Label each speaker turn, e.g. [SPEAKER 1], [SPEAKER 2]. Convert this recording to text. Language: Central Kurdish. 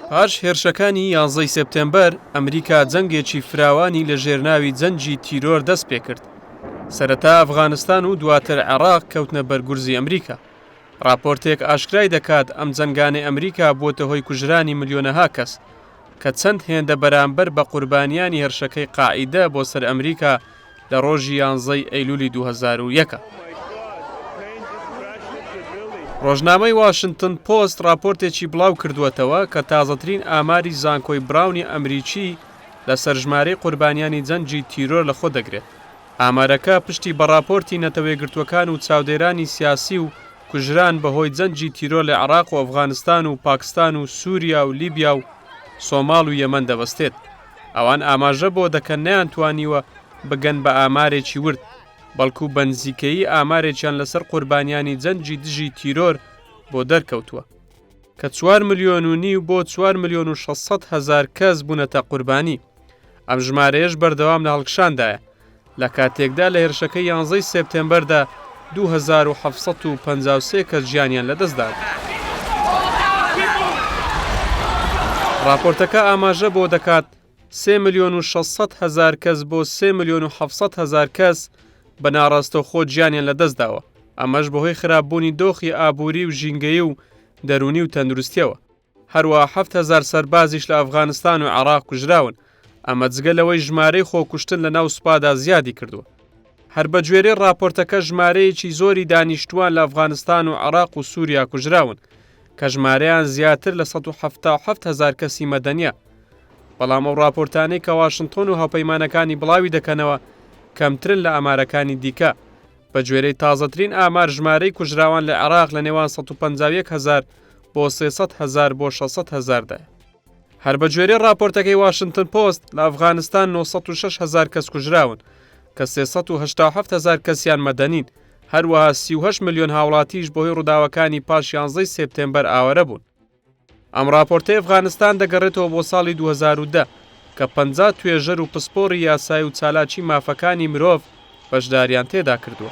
[SPEAKER 1] پاش هێرشەکانی یانزەی سێپتێمبەر، ئەمریکا جەنگێکی فراوانی لە ژێر ناوی جەنگی تیرۆر دەست پێکرد. سەرەتا ئەفغانستان و دواتر عێراق کەوتنە بەر گورزی ئەمریکا. ڕاپۆرتێک ئاشکرای دەکات ئەم جەنگانەی ئەمریکا بووەتە هۆی کوژرانی ملیۆنەها کەس، کە چەند هێندە بەرامبەر بە قوربانیانی هێرشەکەی قاعیدە بۆ سەر ئەمریکا لە ڕۆژی یانزەی ئەیلولی 2001. ڕۆژنامەی واشنتن پۆست ڕاپۆرتێکی بڵاو کردووەتەوە کە تازەترین ئاماری زانکۆی براونی ئەمریکی لەسەر ژمارەی قوربانیانی جەنگی تیرۆر لەخۆ دەگرێت. ئامارەکە پشتی بە ڕاپۆرتی نەتەوەیەکگرتووەکان و چاودێرانی سیاسی و کوژران بەهۆی جەنگی تیرۆر لە عێراق و ئەفغانستان و پاکستان و سوریا و لیبیا و سۆماڵ و یەمەن دەبەستێت. ئەوان ئاماژە بۆ دەکەن نەیانتوانیوە بگەن بە ئامارێکی ورد، بەڵکو بەنزیکەیی ئامارێکیان لەسەر قوربانیانی جەنگی دژی تیرۆر بۆ دەرکەوتووە، کە چوار ملیۆن و نیو بۆ چوار ملیۆن و 600 هەزار کەس بوونەتە قوربانی. ئەم ژمارەیەش بەردەوام لە هەڵکشاندایە، لە کاتێکدا لە هێرشەکەی یانزەی سێپتێمبەردا 2753 کەس گیانیان لەدەستدابوو. ڕاپۆرتەکە ئاماژە بۆ دەکات، سێ ملیۆن و 600 هەزار کەس بۆ سێ ملیۆن و 700 هەزار کەس بە ناڕاستەوخۆ گیانیان لەدەستداوە، ئەمەش بەهۆی خراپبوونی دۆخی ئابووری و ژینگەیی و دەروونی و تەندروستییەوە. هەروەها 7000 سەربازیش لە ئەفغانستان و عێراق کوژراون، ئەمە جگە لەوەی ژمارەی خۆکوشتن لە ناو سوپادا زیادی کردووە. هەر بەگوێرەی ڕاپۆرتەکە ژمارەیەکی زۆری دانیشتووان لە ئەفغانستان و عێراق و سووریا کوژراون، کە ژمارەیان زیاتر لە 177 هەزار کەسی مەدەنییە. بەڵام ئەو ڕاپۆرتانەی کە واشنتۆن و هاوپەیمانەکانی بڵاوی دەکەنەوە کەمترن لە ئامارەکانی دیکە. بەگوێرەی تازەترین ئامار ژمارەی کوژراوان لە عێراق لە نێوان 151 هەزار بۆ 300 هەزار بۆ 600 هەزاردایە. هەر بەگوێرەی ڕاپۆرتەکەی واشنتن پۆست لە ئەفغانستان 906 هەزار کەس کوژراون کە 387 هەزار کەسیان مەدەنین، هەروەها 38 ملیۆن هاوڵاتیش بەهۆی ڕووداوەکانی پاش 11 سێپتێمبەر ئاوارە بوون. ئەم ڕاپۆرتەی ئەفغانستان دەگەڕێتەوە بۆ ساڵی 2010 کە 50 توێژەر و پسپۆڕی یاسایی و چالاکی مافەکانی مرۆڤ بەشداریان تێدا کردووە.